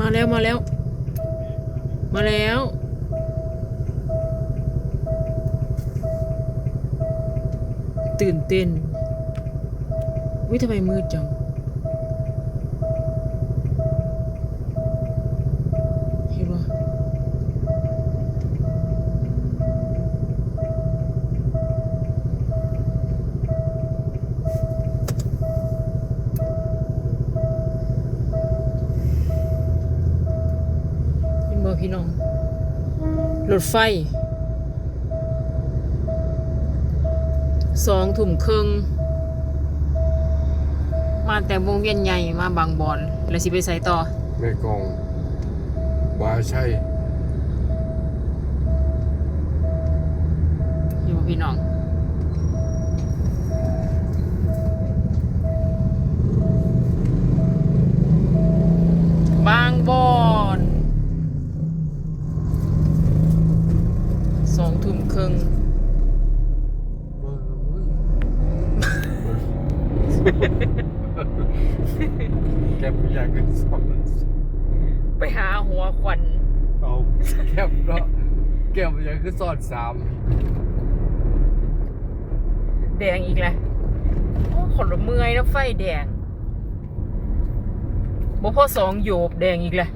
ມາແລ້ວ ມາແລ້ວ ມາແລ້ວ ຕື່ນເຕັ້ນ. ອຸ້ຍ ທຳໄມມືດຈັງ? ເຫັນບໍ່? ເຫັນບໍ່ພີ່ນ້ອງ? ລົດໄຟ ສອງທຸ່ມເຄິ່ງ ມາແຕ່ວົງວຽນໃຫຍ່ ມາບາງບອນ ແລ້ວຊິໄປໃສຕໍ່? ແມ່ກອງ ມະຫາໄຊ ຢູ່ພີ່ນ້ອງ ບາງບອນ ສອງທຸ່ມເຄິ່ງ. ແກັບອີຫຍັງຄືຊ້ອນ ໄປຫາຫົວຂວັນ ເອົາ ແກັບເນາະ ແກັບອີຫຍັງຄືຊ້ອນສາມ ແດງອີກແລ້ວ. ໂອ້ ຄົນລະເມື່ອຍເນາະ ໄຟແດງ ບໍ່ພໍສອງໂຢບ ແດງອີກແລ້ວ.